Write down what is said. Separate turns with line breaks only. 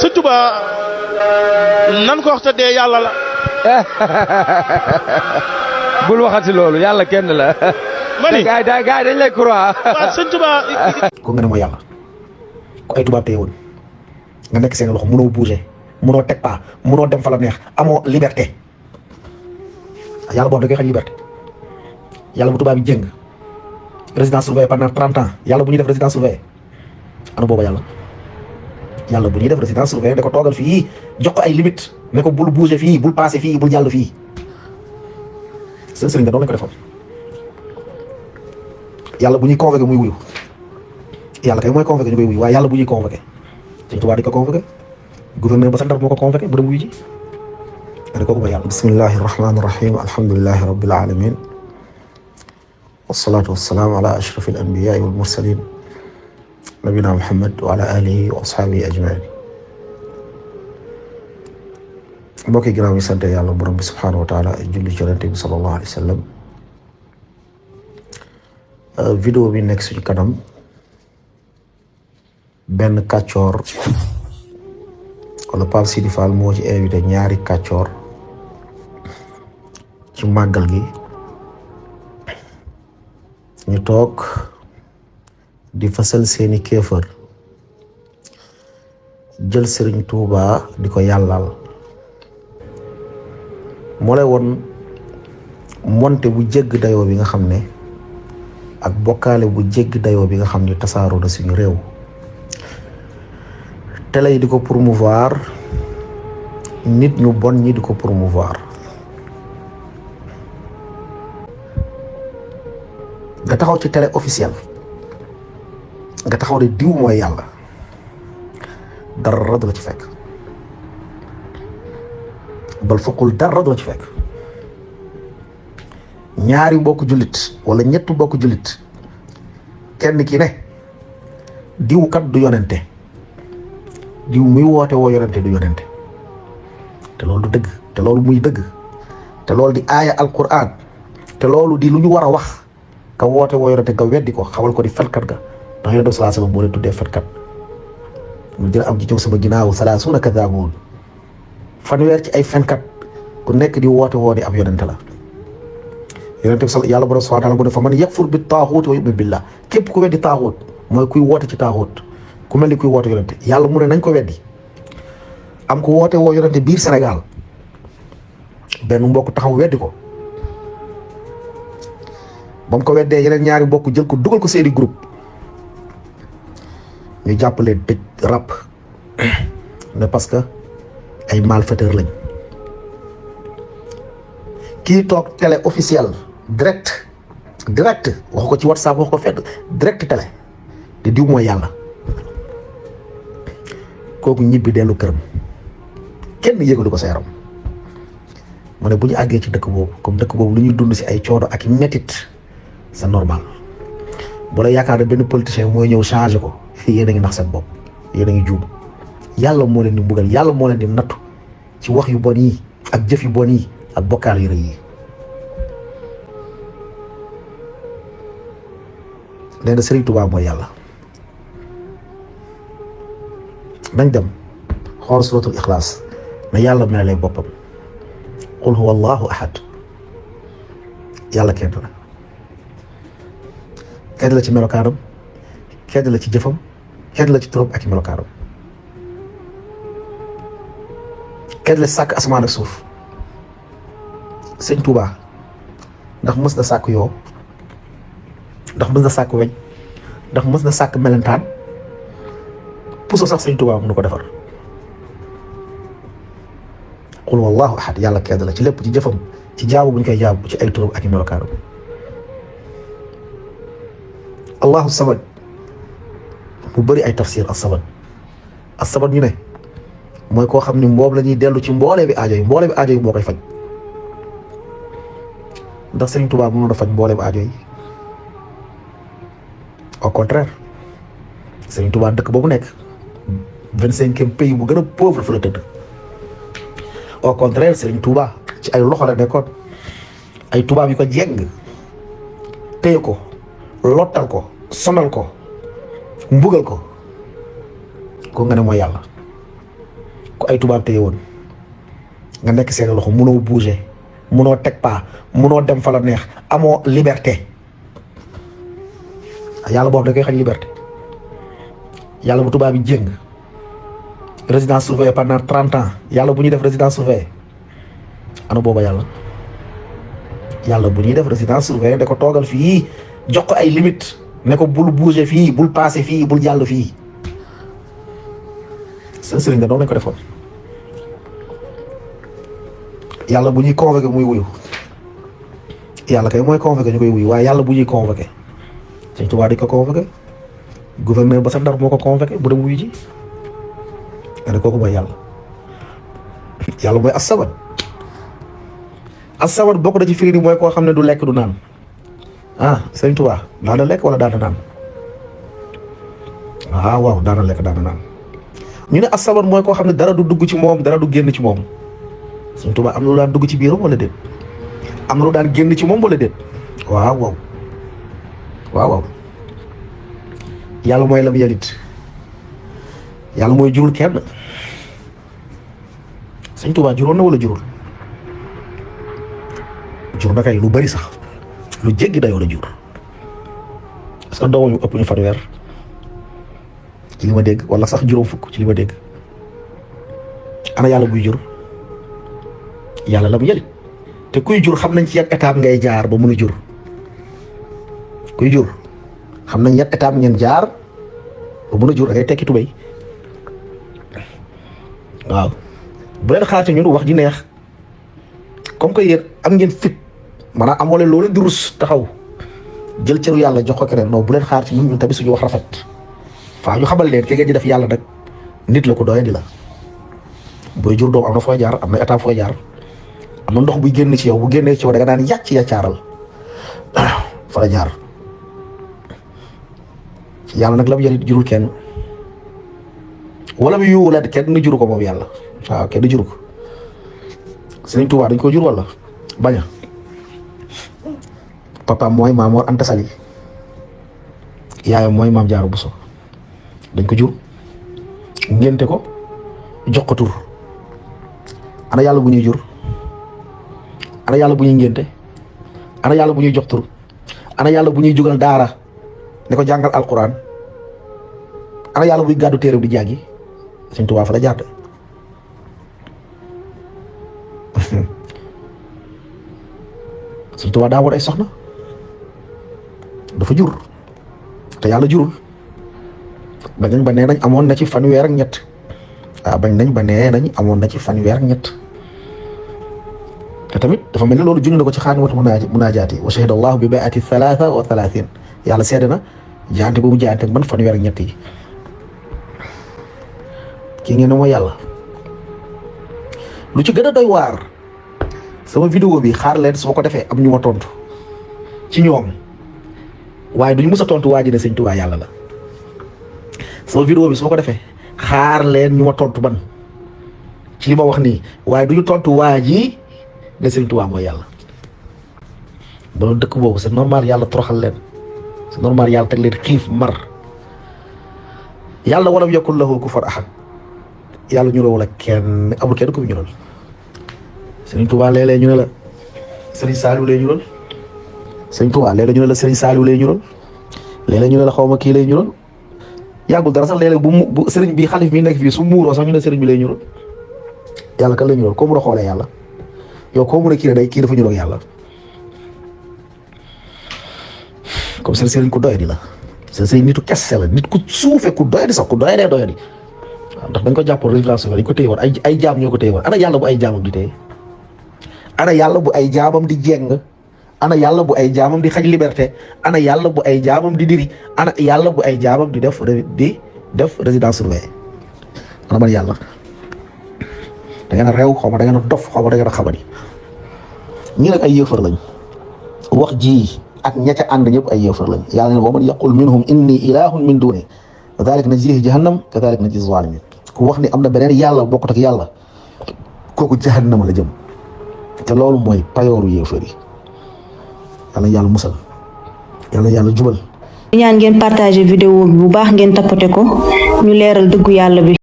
sëñ Tuba nan ko wax te dee yàlla la.
bul waxati loolu yàlla kenn la.
ma ni
gaay dañ lay croix.
waaw sëñ Tuba.
ko nga ne mooy yàlla ko ay tubaab téye woon nga nekk seen loxo mënoo bouger mënoo teg pas mënoo dem fa la neex amoo liberté yàlla boobu da koy xañ liberté yàlla bu tubaab yi jëng résidence surveillée pendant 30 ans yàlla bu ñuy def résidence surveillée ana booba yàlla bu ñuy def résidence surveillée ne ko toogal fii jox ko ay limite ne ko bul bouger fii bul passer fii bul jàll fii seen sëriñ da doon lañ ko defoon yàlla bu ñuy convoqué muy wuyu yàlla kay mooy convoqué ñu koy wuyu waaye yàlla bu ñuy convoqué Sëñ Tuubaa di ko convoqué gouverneur ba sa Ndar moo ko convoqué bu dem wuyu ji ane kooku mooy yàlla bismillahi rahmani rahim alhamdulillahi rabbil alamin wassalatu wassalaamu ala ashraf al anbiyaai wal mursalin nabina muhammad wa ala alihi wa ashaabihi ajmain mbokk yi ginnaaw ñu sante yàlla borom bi subhanahu wa taala julli ci yonent bi sallallahu alayhi wa sallam vidéo bi nekk suñu kanam benn kàccoor wala Pape Sidi Fall moo ci invité ñaari kàccoor ci màggal gi ñu toog di fasal seeni kéefër jël Sëriñ Tuuba di ko yàllal moo lay won monte bu jégg dayoo bi nga xam ne ak bokkaale bu jégg dayoo bi nga xam ne tasaaroo na suñu réew télé yi di ko promouvoir nit ñu bon ñi di ko promouvoir nga taxaw ci télé officielle nga taxaw ne diw mooy yàlla dara du la ci fekk bal foqul dara du la ci fekk ñaari mbokk jullit wala ñett mbokk jullit kenn ki ne diw kat du yonente diw muy woote woo yonente du yonente te loolu du dëgg te loolu muy dëgg te loolu di aaya alquran te loolu di lu ñu war a wax ka woote woo yonente nga weddi ko xamal ko di fenkat ga ndax yonente salaa sallam moo leen tuddee fenkat mu dina am ci ñëw sama ginnaaw salaasuuna kadaabuun fanweer ci ay fenkat ku nekk di woote woo ni ab yonente la yonente bi yàlla borom subhaanahu wa taala bu ne fa man yakfur bi taaxuut wa yu'min billah képp ku weddi taaxuut mooy kuy woote ci taaxuut ku mel ni kuy woote yonente yàlla mu ne nañ ko weddi am ko woote woo yonente biir Sénégal benn mbokk taxaw weddi ko ba mu ko weddee yeneen ñaari mbokk jël ko dugal ko seeni groupe ñu jàppale tëj rap ne parce que ay malfaiteurs lañ kii toog télé officielle direct wax ko ci WhatsApp wax ko fedd direct télé te diw mooy yàlla kooku ñibbi dellu këram kenn yëgalu ko sa yaram mu ne bu ñu àggee ci dëkk boobu comme dëkk boobu lu ñuy dund si ay coono ak métit c'est normal bu la yaakaar ne benn politicien mooy ñëw changé ko yéen a ngi nax seen bopp yéen a ngi juum yàlla moo leen di mbugal yàlla moo leen di nattu ci wax yu bon yi ak jëf yu bon yi ak bokkaal yu rëy yi nee na Sëriñ Tuubaa mooy yàlla nañ dem xool suratul ixlaas na yàlla melalee boppam qul huwa allahu ahad yàlla kenn la ci melokaanam kenn la ci jëfam kenn la ci turam ak i melokaanam kenn la sàkk asamaan ak suuf Sëñ Tuubaa ndax mës na sàkk yoo ndax mës na sàkk weñ ndax mës na sàkk melentaan puso sax Sëñ Tuubaa mënu ko defar qul wallahu ahad yàlla kenn la ci lépp ci jëfam ci jaamu bu ñu koy jaamu ci ay turam ak i melokaanam allahu samad mu bëri ay tafsir as-samad ñu ne mooy koo xam ni moom la ñuy dellu ci mboolee bi aajo yi moo koy faj ndax Sëriñ Tuubaa mënoon a faj mboolee bi aajo yi au contraire Sëriñ Tuubaa dëkk ba mu nekk 25e pays bu gën a pauvre fa la tëdd au contraire Sëriñ Tuubaa ci ay loxo la nekkoon ay tubaab yu ko jeng téye ko lottal ko sonal ko mbugal ko ko nga ne mooy yàlla ku ay tubaab téye woon nga nekk seen loxo munoo bouger munoo teg pas munoo dem fa la neex amoo liberté yàlla boobu da koy xañ liberté yàlla bu tubaab yi jéng résidence surveillée pendant 30 ans yàlla bu ñuy def résidence surveillée ana booba yàlla bu ñuy def résidence surveillée da ko toogal fii jox ko ay limite ne ko bul bouger fii bul passer fii bul jàll fii seen sëriñ da doon lañ ko defoon yàlla bu ñuy convoqué muy wuyu yàlla kay mooy convoqué ñu koy wuyu waaye yàlla bu ñuy convoqué Sëñ Tuubaa di ko convoqué gouverneur ba sa Ndar moo ko convoqué bu dem wuyu ji nga ne kooku mooy yàlla mooy as-samad as-samad bokk na ci firi mooy koo xam ne du lekk du naan Sëñ Tuubaa daana lekk wala daana naan waaw daana lekk daana naan ñu ne as-samad mooy koo xam ne dara du dugg ci moom dara du génn ci moom Sëñ Tuubaa am na lu daan dugg ci biiram wala déet am na lu daan génn ci moom wala déet waaw yàlla mooy lam yalit yàlla mooy jurul kenn Sëñ Tuubaa juróon na wala jurul jur na kay lu bari sax lu jéggi dayoo la jur parce que doomam yu ëpp ñu fanweer ci li ma dégg wala sax juróom fukk ci li ma dégg ana yàlla buy jur yàlla lam yalit te kuy jur xam nañ ci yan étape ngay jaar ba mun a jur kuy jur xam nañ yan étape ngeen jaar ba mun a jur da ngay tekki tubéy waaw bu leen xaar ci ñun wax ji neex comme que yéen am ngeen fit maanaam amoo leen loo leen di rus taxaw jël cëru yàlla jox ko keneen non bu leen xaar ci ñun tamit suñu wax rafet faa ñu xamal leen ki ngeen di def yàlla nag nit la ko doyadi la booy jur doom am na fooy jaar am na étape fooy jaar am na ndox buy génn ci yow bu génnee ci yow da nga daan yàcc yaccaaral fa la jaar yàlla nag la mu yalit jurul kenn wala mu yuwulat kenn juru ko moom yàlla waaw kenn juru ko Sëriñ Tuubaa dañ ko jur wala baña papa mooy Maam Mor Anta Sali yaayam mooy Maam Jaara Buso dañ ko jur ngénte ko jox ko tur ana yàlla bu ñuy jur ana yàlla bu ñuy ngénte ana yàlla bu ñuy jox tur ana yàlla bu ñuy jugal daara ne ko jàngal alquran ana yàlla buy gàddu téere di jàngi Sëñ Tuubaa fa la jaar de Sëñ Tuubaa daa war ay soxna dafa jur te yàlla jurul bañ nañ ba nee nañ amoon na ci fanweer ak ñett bañ nañ ba nee nañ amoon na ci fanweer ak ñett te tamit dafa mel ni loolu junj na ko ci xaanimatu munaajaati wa shahida allahu bi bay'ati 33 yàlla seede na jaante bu mu jaante man fanweer ak ñett yi kii ngeen ne mooy yàlla lu ci gën a doy waar sama vidéo bi xaar leen su ma ko defee am ñu ma tontu ci ñoom waaye duñu mës a tontu waa ji ne Sëñ Tuubaa yàlla la sama vidéo bi su ma ko defee xaar leen ñu ma tontu ban ci li ma wax nii waaye duñu tontu waa ji ne Sëñ Tuubaa mooy yàlla ba loolu dëkk boobu c'est normal yàlla toroxal leen c'est normal yàlla teg leen xiif mar yàlla walam yakun lahu kufuwan ahad yàlla ñu la kenn amul kenn ku mu ñural Sëriñ Tuubaa léeg-léeg ñu ne la Sëriñ Saaliw lay ñural Sëriñ Tuubaa léeg-léeg ñu ne la Sëriñ Saaliw lay ñural léeg-léeg ñu ne la xaw ma kii lay ñural yàggul dara sax léeg-léeg bu sëriñ bi xalif mi nekk fii su muuroo sax ñu ne sëriñ bi lay ñural yàlla kan lay ñural koo mun a xoolee yàlla yow koo mun a kii ne day kii dafa ñural yàlla comme seen sëriñ ku doyadi la seen sëriñ nitu kese la nit ku suufe ku doyadi sax ku doyadee doyadi waaw ndax dañ ko jàppoon résidence dañ ko téye woon ay jaam ñoo ko téye woon ana yàlla bu ay jaamam di téye ana yàlla bu ay jaamam di jeng ana yàlla bu ay jaamam di xaj liberté ana yàlla bu ay jaamam di diri ana yàlla bu ay jaamam di def résidence surveillée ana man yàlla da ngeen a réew xaw ma da ngeen a dof xaw ma da ngeen a xamadi ñii nag ay yëfar lañ wax ji ak ña ca ànd ñëpp ay yëfar lañ yàlla ne wa man yaqul minhum inni ilahun min duni kadhalika najzihi jahannam kadhalika najzi zalimin ku wax ni am na beneen yàlla bokkut ak yàlla kooku jahannama la jëm te loolu mooy payooru yéefar yi yàlla yàlla musal yàlla yàlla jubal.
ñaan ngeen partager vidéo bi bu baax ngeen tapoter ko ñu leeral dëggu yàlla bi.